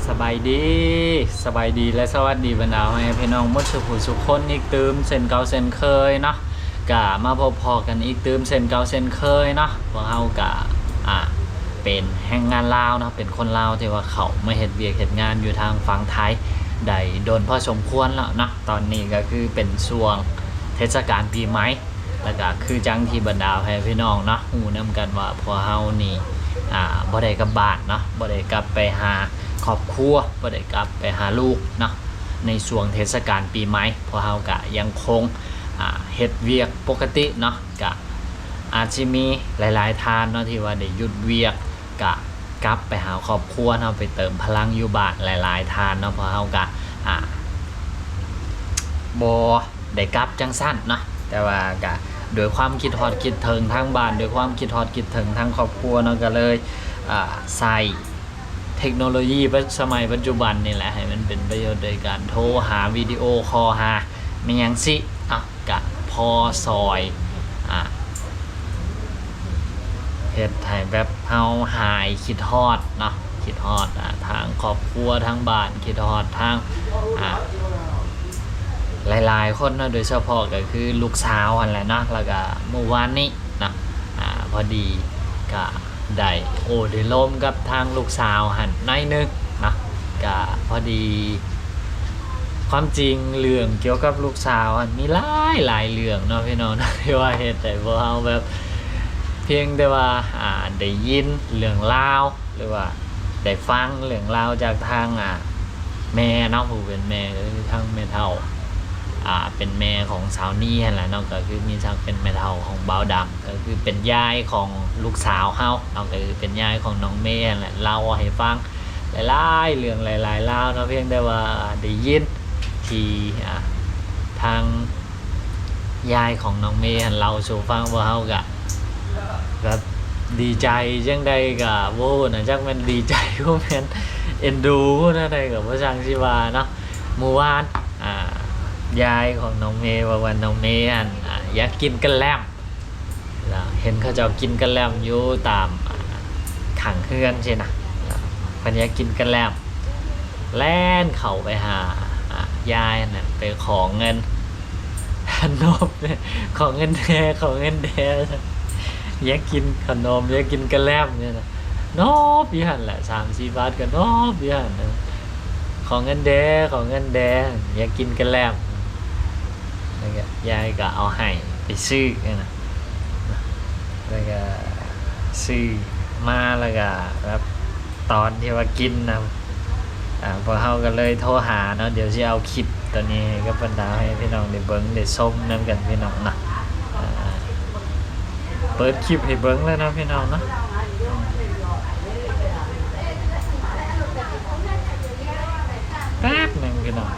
ສະບາຍດີ ສະບາຍດີ ແລະ ສະຫວັດດີບັນດາພໍ່ແມ່ພີ່ນ້ອງໝົດສູ່ຜູ້ສູ່ຄົນອີກຕື່ມເຊັ່ນເກົ່າເຊັ່ນເຄີຍເນາະ. ກະມາພົບພໍ້ກັນອີກຕື່ມເຊັ່ນເກົ່າເຊັ່ນເຄີຍເນາະ. ພວກເຮົາກະ ອ່າ ເປັນແຮງງານລາວເນາະ ເປັນຄົນລາວທີ່ວ່າເຂົ້າມາເຮັດວຽກເຮັດງານຢູ່ທາງຝັ່ງໄທໄດ້ດົນພໍສົມຄວນແລ້ວເນາະ. ຕອນນີ້ກະຄືເປັນຊ່ວງເທດສະການປີໃໝ່ ແລ້ວກະຄືຈັ່ງທີ່ບັນດາພໍ່ແມ່ພີ່ນ້ອງເນາະ ຮູ້ນຳກັນວ່າພວກເຮົານີ້ ອ່າ ບໍ່ໄດ້ກັບບ້ານເນາະ ບໍ່ໄດ້ກັບໄປຫາຄອບຄົວ ບໍ່ໄດ້ກັບໄປຫາລູກເນາະ. ໃນຊ່ວງເທດສະການປີໃໝ່ ພວກເຮົາກະຍັງຄົງ ອ່າ ເຮັດວຽກປົກກະຕິເນາະ. ກະອາດຊິມີຫຼາຍໆທ່ານເນາະ ທີ່ວ່າໄດ້ຢຸດວຽກ ກະກັບໄປຫາຄອບຄົວເນາະ ໄປເຕີມພະລັງຢູ່ບ້ານ. ຫຼາຍໆທ່ານເນາະ ພວກເຮົາກະ ອ່າ ບໍ່ໄດ້ກັບຈັ່ງຊັ້ນເນາະ ແຕ່ວ່າກະດ້ວຍຄວາມຄິດຮອດຄິດເຖິງທາງບ້ານ ດ້ວຍຄວາມຄິດຮອດຄິດເຖິງທາງຄອບຄົວເນາະ ກະເລີຍ ອ່າ ໃຊ້ເທັກໂນໂລຢີປັດ ສະໄໝປັດຈຸບັນນີ້ແຫຼະ ໃຫ້ມັນເປັນປະໂຫຍດ ໂດຍການໂທຫາ ວິດີໂອຄໍຫາ ແມ່ນຫຍັງຊີ້ເນາະ ກະພໍຊ່ອຍ ອ່າ ເຮັດໃຫ້ແບບເຮົາຫາຍຄິດຮອດເນາະ ຄິດຮອດ ອ່າ ທາງຄອບຄົວ ທາງບ້ານ ຄິດຮອດທາງ ອ່າ ຫຼາຍໆຄົນເນາະ ໂດຍສະເພາະກະຄືລູກສາວຫັ້ນແຫຼະເນາະ. ແລ້ວກະມື້ວານນີ້ເນາະ ອ່າ ພໍດີກະ ໄດ້ໂອ້ໄດ້ລົມກັບທາງລູກສາວຫັ້ນໜ້ອຍໜຶ່ງເນາະ. ກະພໍດີ ຄວາມຈິງເລື່ອງກ່ຽວກັບລູກສາວຫັ້ນມີຫຼາຍໆເລື່ອງເນາະພີ່ນ້ອງເນາະ ທີ່ວ່າເຮັດໃຫ້ພວກເຮົາແບບ ພຽງແຕ່ວ່າ ອ່າ ໄດ້ຍິນເລື່ອງລາວ ຫຼືວ່າໄດ້ຟັງເລື່ອງລາວຈາກທາງ ອ່າ ແມ່ເນາະ ຜູ້ເປັນແມ່ ກະຄືທາງແມ່ເຖົ້າ ອ່າ ເປັນແມ່ຂອງສາວນີຫັ້ນແຫຼະເນາະ ກະຄືມີສັກເປັນແມ່ເຖົ້າຂອງບ່າວດຳ ກະຄືເປັນຍາຍຂອງລູກສາວເຮົາເນາະ ກະຄືເປັນຍາຍຂອງນ້ອງເມຫັ້ນແຫຼະ ເລົ່າໃຫ້ຟັງຫຼາຍໆເລື່ອງຫຼາຍໆລາວເນາະ. ພຽງແຕ່ວ່າໄດ້ຍິນທີ່ ອ່າ ທາງ ຍາຍຂອງນ້ອງເມຫັ້ນເລົ່າສູ່ຟັງ ພວກເຮົາກະແບບດີໃຈຈັ່ງໃດກະບໍ່ຮູ້ນະ ຈັກແມ່ນດີໃຈ ບໍ່ແມ່ນເອັນດູ ແນວໃດກະບໍ່ຊ່າງຊິວ່າເນາະ. ມື້ວານ ອ່າ ຍາຍຂອງນ້ອງເມເວົ້າວ່ານ້ອງເມຫັ້ນ ອ່າ ຢາກກິນກະແລັມ ແລ້ວເຫັນເຂົາເຈົ້າກິນກະແລັມຢູ່ຕາມ ອ່າ ຂ້າງເຮືອນຊີ້ນະ ເພິ່ນຢາກກິນກະແລັມ ແລ່ນເຂົ້າໄປຫາ ອ່າ ຍາຍຫັ້ນນະ ໄປຂໍເງິນ ນອບ ຂໍເງິນແດ່ ຂໍເງິນແດ່ ຢາກກິນຂະໜົມ ຢາກກິນກະແລັມນີ້ນະ ນອບຢູ່ຫັ້ນແຫຼະ ສາມສີ່ບາດກະນອບຢູ່ຫັ້ນ ຂໍເງິນແດ່ ຂໍເງິນແດ່ ຢາກກິນກະແລັມ ແລ້ວກະຍາຍກະເອົາໃຫ້ໄປຊື້ຫັ້ນນະ ແລ້ວກະຊື້ມາ ແລ້ວກະແບບ ຕອນທີ່ວ່າກິນນະ ອ່າ ພວກເຮົາກະເລີຍໂທຫາເນາະ ດຽວຊິເອົາຄລິບໂຕນີ້ໃຫ້ກັບບັນດາໃຫ້ພີ່ນ້ອງໄດ້ເບິ່ງໄດ້ຊົມນຳກັນພີ່ນ້ອງເນາະ ອ່າ ເປີດຄລິບໃຫ້ເບິ່ງເລີຍເນາະພີ່ນ້ອງເນາະ ແປັບໜຶ່ງພີ່ນ້ອງ.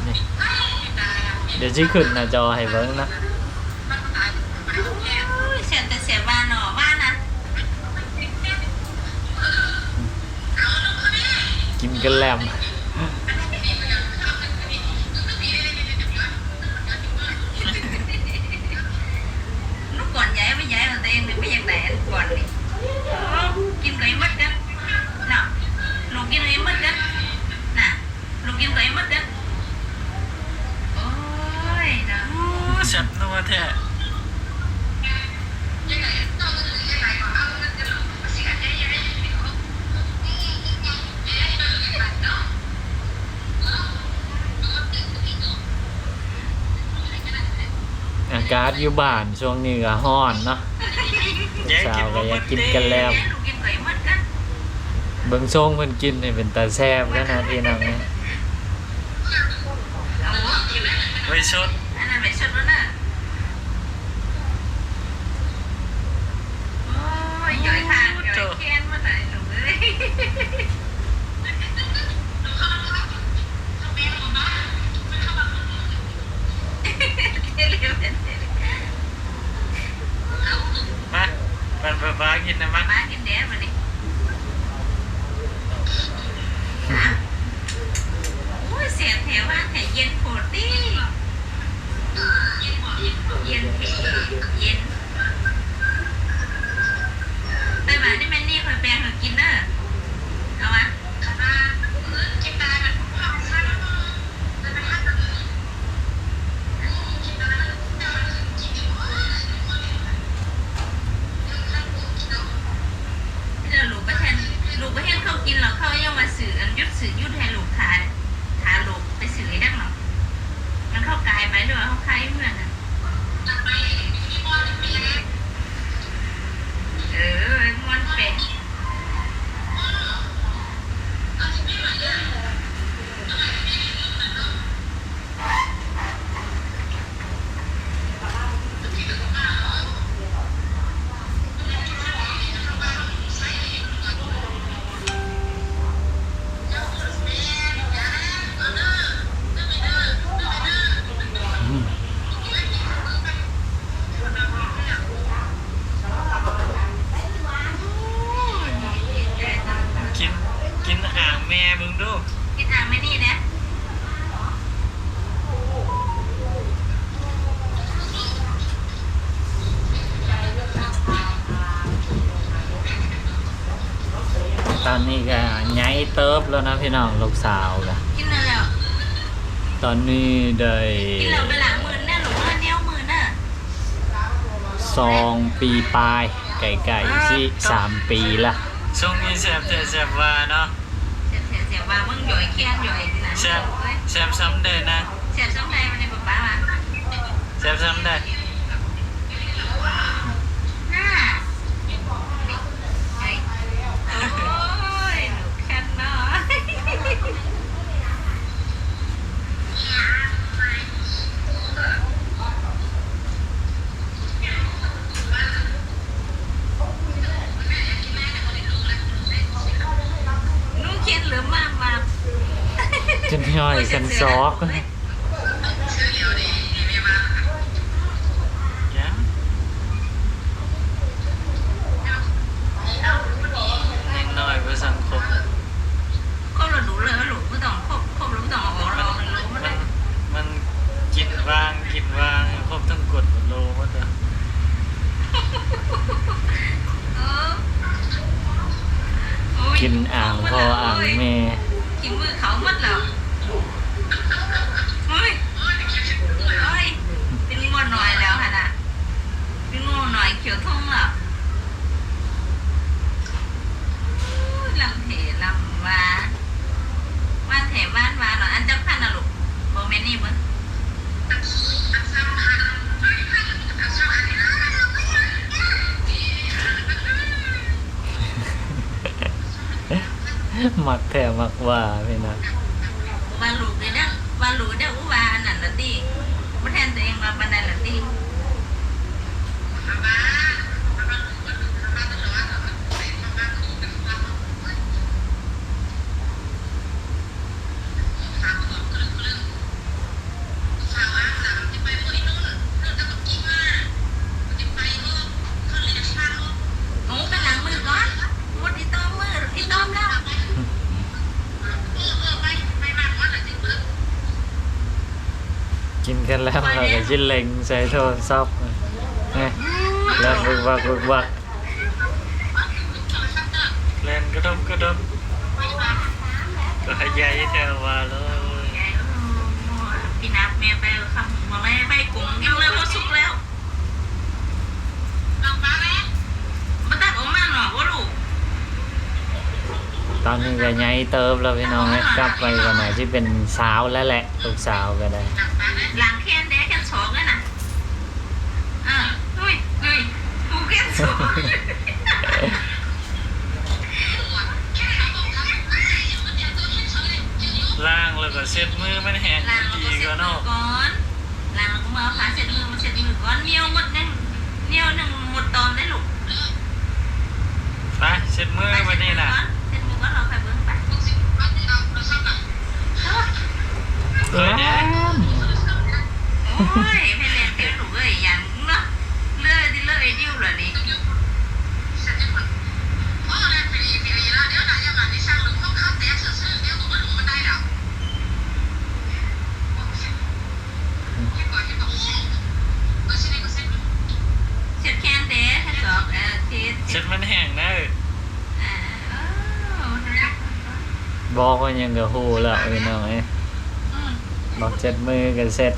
ນີ້ ດຽວຊິຂຶ້ນໜ້າຈໍໃຫ້ເບິ່ງເນາະ ໂອ້ຍ ແຊບແຕ່ແຊບ ຫວານເນາະ ຫວານນະ ກິນກະແລັມ. ລູກກ່ອນຢາຍບໍ່ຢາຍ ເອົາຕົວເອງນີ້ບໍ່ຢາກໄດ້ ອັນກ່ອນນີ້ ກິນກໍໃຫ້ໝົດກັນເນາະ ລູກກິນກໍໃຫ້ໝົດກັນນະ ລູກກິນກໍໃຫ້ໝົດກັນ ໂອ້ຍເນາະ ແຊບນົວແທ້. ອາກາດຢູ່ບ້ານຊ່ວງນີ້ກະຮ້ອນເນາະ ສາວກະຢາກກິນກະແລັມ ເບິ່ງຊົງເພິ່ນກິນນີ້ເປັນຕາແຊບຂະໜາດພີ່ນ້ອງເອີຍ ໄວ້ສົດ ອັນນັ້ນໄວ້ສົດແລ້ວນະ. ໂອ້ຍ ໂອ້ຍ ໂອ້ຍ ແຂນມາໄດ້ລູກເອີຍ ມາ ມາ ມາ ມາກິນນະ ມາ ມາກິນແດ່ບາດນີ້ ໂອ້ຍ ແຊບແທ້ ຫວານແທ້ ເຢັນໂພດຕິ ເຢັນແທ້ ເຢັນ. ເອົາໄຂ່ເມືອນະ ເອີ ມ່ວນແປະ. ກິນ ກິນອ່າງແມ່ເບິ່ງດູ ກິນອ່າງແມ່ນີ້ນະ. ຕອນນີ້ກະໃຫຍ່ເຕີບແລ້ວນະພີ່ນ້ອງ ລູກສາວກະ ກິນແລ້ວ ຕອນນີ້ໄດ້ ກິນແລ້ວໄປລ້າງມືນະລູກ ແນວມືນະ ສອງປີປາຍ ໃກ້ໆຊິສາມປີລະ. ຊົງມີແຊບແທ້ແຊບວ່າເນາະ. ແຊບແທ້ແຊບວ່າ ເບິ່ງຢອຍແຂ້ງຢອຍນີ້ນະ ແຊບ ແຊບສ່ຳໃດນະ ແຊບສ່ຳໃດ ວັນນີ້ປ້າວ່າ ແຊບສ່ຳໃດ. ໂອ້ຍ ລູກແຄນເນາະ. ໜູເຄັນເລີ່ມມາ ມາ ຈົນຍ່ອຍກັນຊອກ. ເດັກນ້ອຍບໍ່ສັງຄົມ. ຄົບລະດູເລີຍລູກ ບໍ່ຕ້ອງຄົບ ຄົບລະບໍ່ຕ້ອງເອົາອອກ ມັນ ມັນກິນວາງ ກິນວາງ ຄົບທັງກົດໂລໝົດ. ເອີ ໂອ້ຍ ກິນອ່າງພໍ່ອ່າງແມ່ ກິນມືເຂົາໝົດແລ້ວ. ໂອ້ຍ ໂອ້ຍ ເປັນງົວນ້ອຍແລ້ວຫັ້ນນະ ເປັນງົວນ້ອຍຂຽວທົ່ງແລ້ວ. ລຳແທ້ລຳວ່າ ຫວານແທ້ຫວານວ່າເນາະ. ອັນຈັກພັນນະລູກ ບອກແມ່ນີ້ເບິ່ງ. ມັກແທ້ມັກວ່າພີ່ນ້ອງ. ວ່າລູກເດ້ ວ່າລູກເດ້ ອູວ່າອັນນັ້ນລະຕິ ບໍ່ແທນຕົວເອງວ່າປານໃດລະຕິ. ໂອ້ ໄປລ້າງມືກ່ອນ ໝົດອີ່ຕົມມື ອີ່ຕົມແລ້ວ. ກິນກັນແລ້ວ ແລ້ວກໍຊິເລັ່ງໃສ່ໂທລະສັບ ແມ່ນ ແລ່ນວຶກວັກວຶກວັກ. ແລ່ນກະດົບກະດົບ ກະໃຫ້ໃຫຍ່ແທ້ວ່າໂລດ. ປີໜ້າແມ່ໄປຄຳມອງແລໄປກົງກິນເລີຍ ບໍ່ສຸກແລ້ວ. ມາຕັກອອກມານອກບໍ່ລູກ. ຕອນນີ້ກະໃຫຍ່ເຕີບແລ້ວພີ່ນ້ອງເອີຍ ກັບໄປກໍໜ້າຊິເປັນສາວແລ້ວແຫຼະ ລູກສາວກໍໄດ້. ລ້າງແຂ້ງເດ້ ແຂ້ງສອງນັ້ນນະ. ເອີ ອຸ້ຍ ອຸ້ຍ ຜູ້ແຂ້ງສອງ. ລ້າງແລ້ວກໍເຊັດມືມັນແຫ້ງ ລ້າງແລ້ວກໍເຊັດມືກ່ອນ ດີກວ່າເນາະ. ລ້າງແລ້ວກໍມາເອົາຜ້າເຊັດມື ມາເຊັດມືກ່ອນ ໜຽວໝົດ ຍັງໜຽວໜຶ່ງໝົດຕອມໄດ້ລູກ. ໄປ ເຊັດມືບັດນີ້ນະ ເຊັດມືກ່ອນ ເຮົາຄ່ອຍເບິ່ງໄປ. ໂອ້ຍ ແມ່ນແລ່ນເຕີບລູກເອີຍ ຢ້ານເນາະ ເລືອດ ເລືອດໄອ້ດິວລະນີ້. ເຊັດແຂ້ງເດ້ ເຊັດສອກ ເອີ ເຊັດ ເຊັດມັນແຫ້ງເດີ. ເອີ ເອີ ບອກວ່າຫຍັງກໍຮູ້ແລ້ວພີ່ນ້ອງເອີຍ. ອືມ ບອກເຊັດມືກໍເຊັດ. ກ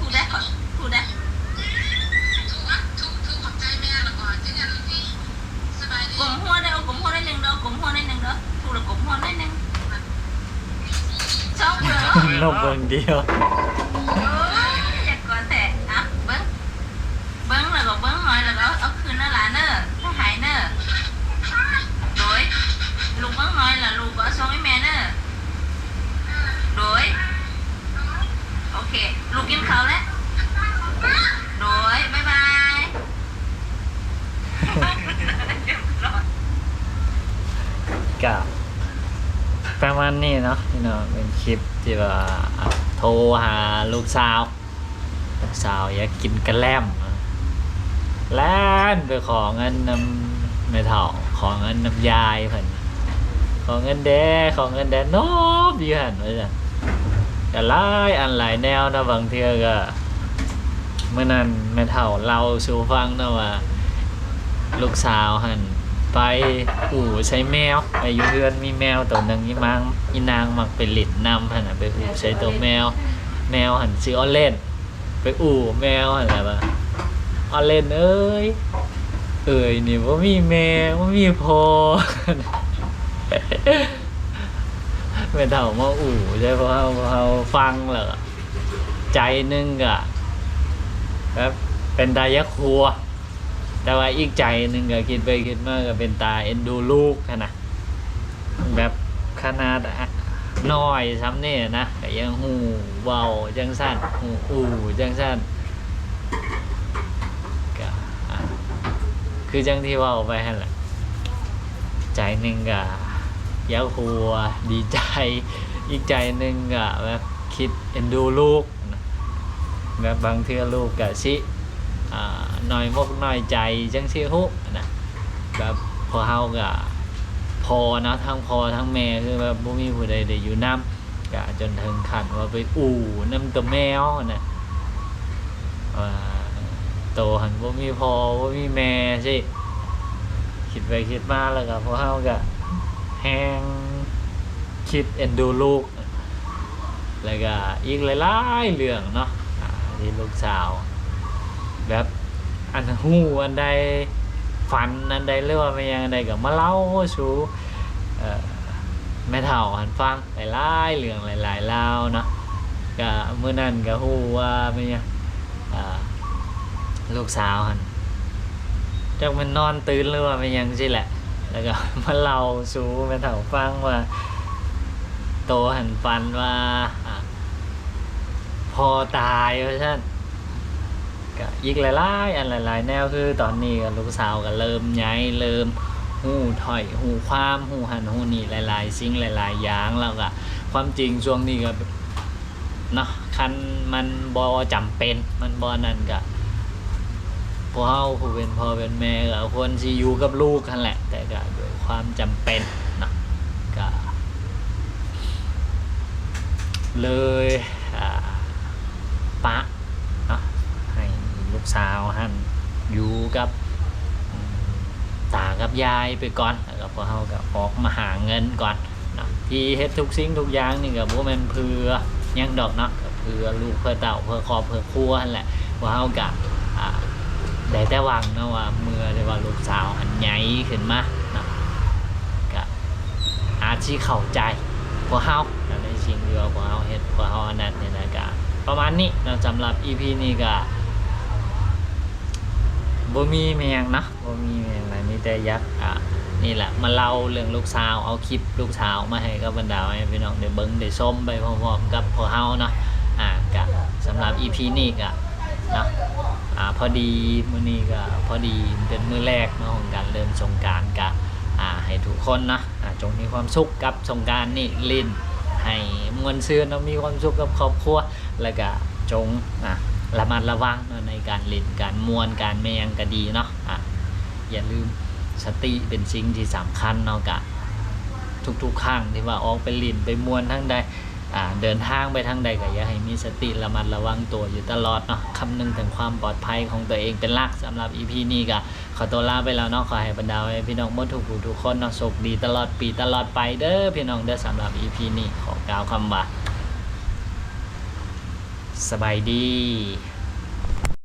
ົ້ມຫົວເດີ ກົ້ມຫົວໜ້ອຍໜຶ່ງເດີ ກົ້ມຫົວໜ້ອຍໜຶ່ງເດີ ຖືກແລ້ວກົ້ມຫົວໜ້ອຍໜຶ່ງ. ສອງເບື້ອງ ນົກເບື້ອງດຽວ. ໂອ້ຍ ຢາກກົວແທ້. ເອົ້າ ປະມານນີ້ເນາະພີ່ນ້ອງ ເປັນຄລິບທີ່ວ່າໂທຫາລູກສາວ ສາວຢາກກິນກະແລັມ ແລ່ນໄປຂໍເງິນນຳແມ່ເຖົ້າ ຂໍເງິນນຳຍາຍເພິ່ນ ຂໍເງິນແດ່ ຂໍເງິນແດ່ ນອບຢູ່ຫັ້ນວ່າຊັ້ນ ກະຫຼາຍອັນຫຼາຍແນວເນາະ ບາງເທື່ອກະ ມື້ນັ້ນແມ່ເຖົ້າເລົ່າສູ່ຟັງເນາະວ່າ ລູກສາວຫັ້ນໄປອູ່ໃສ່ແມວ ໄປຢູ່ເຮືອນມີແມວໂຕໜຶ່ງ ອີນາງ ອີນາງມັກໄປຫຼິ້ນນຳຫັ້ນນະ ໄປອູ່ໃສ່ໂຕແມວ ແມວຫັ້ນຊື່ອໍເລນ ໄປອູ່ແມວຫັ້ນແຫຼະວ່າ ອໍເລນເອີຍ ເອີຍນີ້ບໍ່ມີແມ່ ບໍ່ມີພໍ່ ແມ່ເຖົ້າມາອູ່ໃສ່ພວກເຮົາ ພວກເຮົາຟັງແລ້ວ ໃຈໜຶ່ງກະແບບເປັນຕາຢາກຫົວ ແຕ່ວ່າອີກໃຈໜຶ່ງກະຄິດໄປຄິດມາກະເປັນຕາເອັນດູລູກຫັ້ນນະ ແບບຂະໜາດນ້ອຍສ່ຳນີ້ນະ ກະຍັງຮູ້ເວົ້າຈັ່ງຊັ້ນ ຮູ້ອູ່ຈັ່ງຊັ້ນ ກະ ອາ ຄືຈັ່ງທີ່ເວົ້າໄປຫັ້ນແຫຼະ ໃຈໜຶ່ງກະຢາກຫົວ ດີໃຈ ອີກໃຈໜຶ່ງກະແບບຄິດເອັນດູລູກ ແບບບາງເທື່ອລູກກະຊິ ອາ ນ້ອຍອົກນ້ອຍໃຈ ຈັ່ງຊີ້ຮູ້ນະ ແບບພວກເຮົາກະ ພໍ່ເນາະ ທັງພໍ່ທັງແມ່ ຄືແບບບໍ່ມີຜູ້ໃດໄດ້ຢູ່ນຳ ກະຈົນເຖິງຂັ້ນວ່າໄປອູ່ນຳໂຕແມວນະ ວ່າໂຕຫັ້ນບໍ່ມີພໍ່ບໍ່ມີແມ່ຊີ້ ຄິດໄປຄິດມາແລ້ວກະ ພວກເຮົາກະແຮງຄິດເອັນດູລູກ ແລ້ວກະອີກຫຼາຍໆເລື່ອງເນາະ ອາ ທີ່ລູກສາວແບບ ອັນຮູ້ອັນໃດ ຝັນອັນໃດ ຫຼືວ່າແມ່ນຫຍັງອັນໃດ ກະມາເລົ່າສູ່ ເອີ ແມ່ເຖົ້າຫັ້ນຟັງ ຫຼາຍໆເລື່ອງ ຫຼາຍໆລາວເນາະ ກະມື້ນັ້ນກະຮູ້ວ່າແມ່ນຫຍັງ ອາ ລູກສາວຫັ້ນ ຈັກແມ່ນນອນຕື່ນ ຫຼືວ່າແມ່ນຫຍັງຊີ້ແຫຼະ ແລ້ວກະມາເລົ່າສູ່ແມ່ເຖົ້າຟັງວ່າ ໂຕຫັ້ນຝັນວ່າ ອາ ພໍ່ຕາຍວ່າຊັ້ນ ກະອີກຫຼາຍໆອັນຫຼາຍໆແນວ ຄືຕອນນີ້ກະລູກສາວກະເລີ່ມໃຫຍ່ ເລີ່ມຮູ້ຖ້ອຍຮູ້ຄວາມ ຮູ້ຫັ້ນຮູ້ນີ້ ຫຼາຍໆສິ່ງຫຼາຍໆຢ່າງ ແລ້ວກະຄວາມຈິງຊ່ວງນີ້ກະ ເນາະ ຄັນມັນບໍ່ຈຳເປັນ ມັນບໍ່ນັ້ນກະ ພວກເຮົາຜູ້ເປັນພໍ່ເປັນແມ່ກະຄວນຊິຢູ່ກັບລູກຫັ້ນແຫຼະ ແຕ່ກະດ້ວຍຄວາມຈຳເປັນເນາະ ກະເລີຍ ອາ ປະເນາະ ໃຫ້ລູກສາວຫັ້ນຢູ່ກັບ ອາ ຕາກັບຍາຍໄປກ່ອນ ແລ້ວກະພວກເຮົາກະອອກມາຫາເງິນກ່ອນ ເນາະ ທີ່ເຮັດທຸກສິ່ງທຸກຢ່າງນີ້ກະບໍ່ແມ່ນເພື່ອຫຍັງດອກເນາະ ກະເພື່ອລູກເພື່ອເຕົ້າ ເພື່ອຄອບເພື່ອຄົວຫັ້ນແຫຼະ ພວກເຮົາກະ ອາ ໄດ້ແຕ່ຫວັງເນາະວ່າ ເມື່ອທີ່ວ່າລູກສາວຫັ້ນໃຫຍ່ຂຶ້ນມາເນາະ ກະອາດຊິເຂົ້າໃຈພວກເຮົາ ໃນສິ່ງທີ່ວ່າພວກເຮົາເຮັດ ພວກເຮົາອັນນັ້ນນີ້ນະ ກະປະມານນີ້ເນາະ ສຳລັບອີພີນີ້ກະ ບໍ່ມີແມ່ນຫຍັງເນາະ ບໍ່ມີແມ່ນຫຍັງ ມີແຕ່ຢາກ ອາ ນີ້ແຫຼະ ມາເລົ່າເລື່ອງລູກສາວ ເອົາຄລິບລູກສາວມາໃຫ້ກັບບັນດາແມ່ພີ່ນ້ອງໄດ້ເບິ່ງໄດ້ຊົມໄປພ້ອມໆກັບພວກເຮົາເນາະ ອາ ກະສຳລັບອີພີນີ້ກະເນາະ ອາ ພໍດີມື້ນີ້ກະພໍດີເປັນມື້ແລກເນາະ ຂອງການເລີ່ມສົງການ ກະ ອາ ໃຫ້ທຸກຄົນເນາະ ອາ ຈົ່ງມີຄວາມສຸກກັບສົງການນີ້ ຫຼິ້ນໃຫ້ມ່ວນຊື່ນເນາະ ມີຄວາມສຸກກັບຄອບຄົວ ແລ້ວກະຈົ່ງ ອາ ລະມັດລະວັງເນາະ ໃນການຫຼິ້ນ ການມ່ວນ ການແມ່ນຫຍັງກະດີເນາະ ອາ ຢ່າລືມ ສະຕິເປັນສິ່ງທີ່ສຳຄັນເນາະ ກະທຸກໆຄັ້ງທີ່ວ່າອອກໄປຫຼິ້ນໄປມ່ວນທາງໃດ ອາ ເດີນທາງໄປທາງໃດ ກະຢາກໃຫ້ມີສະຕິ ລະມັດລະວັງຕົວຢູ່ຕະຫຼອດເນາະ ຄຳນຶງເຖິງຄວາມປອດໄພຂອງຕົວເອງເປັນຫຼັກ ສຳລັບອີພີນີ້ກະ ຂໍຕົວລາໄປແລ້ວເນາະ ຂໍໃຫ້ບັນດາແມ່ພີ່ນ້ອງໝົດທຸກຜູ້ທຸກຄົນເນາະ ໂຊກດີຕະຫຼອດປີຕະຫຼອດໄປເດີພີ່ນ້ອງເດີ ສຳລັບອີພີນີ້ຂໍກ່າວຄຳວ່າ ສະບາຍດີ.